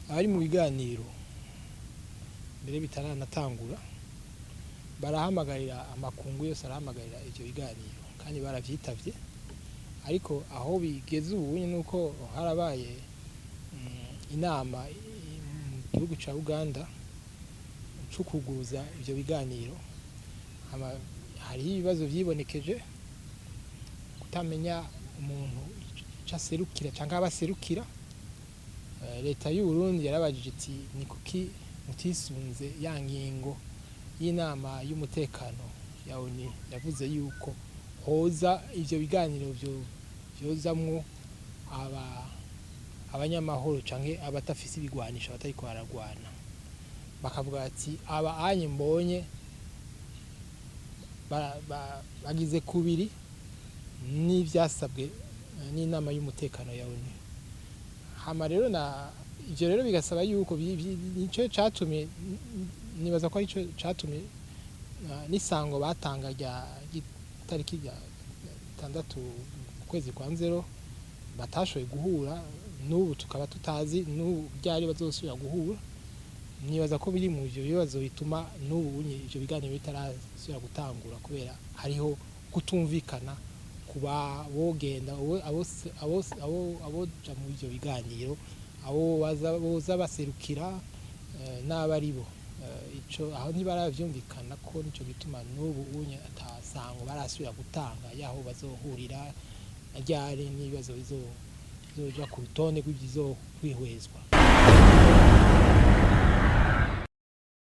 Abari mu biganiro mbere bitaranatangura barahamagarira amakungu yose, arahamagarira ivyo biganiro kandi baravyitavye. Ariko aho bigeze ubu nuko harabaye inama mu gihugu ca Uganda co kuguruza ivyo biganiro. Hariho ibibazo vyibonekeje, kutamenya umuntu ico aserukira canke abaserukira. Leta y'u Burundi yarabajije iti: "Ni kuki mutisunze ya ngingo y'inama y'umutekano ya ONU yavuze yuko hoza ivyo biganiro vyozamwo aba abanyamahoro canke abatafise ibigwanisho, abatariko baragwana?" Bakavuga ati: "Aba anye mbonye bagize kubiri n'ivyasabwe n'inama y'umutekano ya ONU." Hama rero na ivyo rero bigasaba yuko nico catumye, nibaza ko arico catumye n'isango batanga rya itariki rya 6 kwezi kwa nzero batashoboye guhura. N'ubu tukaba tutazi n'ubu ryari bazosubira guhura. Nibaza ko biri mu ivyo bibazo bituma n'ubu ivyo biganiro bitarasubira gutangura, kubera hariho kutumvikana kuba bogenda aboja mu ivyo biganiro, abo boza baserukira n'abaribo. Ico aho ntibaravyumvikana ko nico gituma n'ubu unye atasango barasubira gutanga yaho bazohurira ryari n'ibibazo bizoja ku rutonde rw'ivyizokwihwezwa.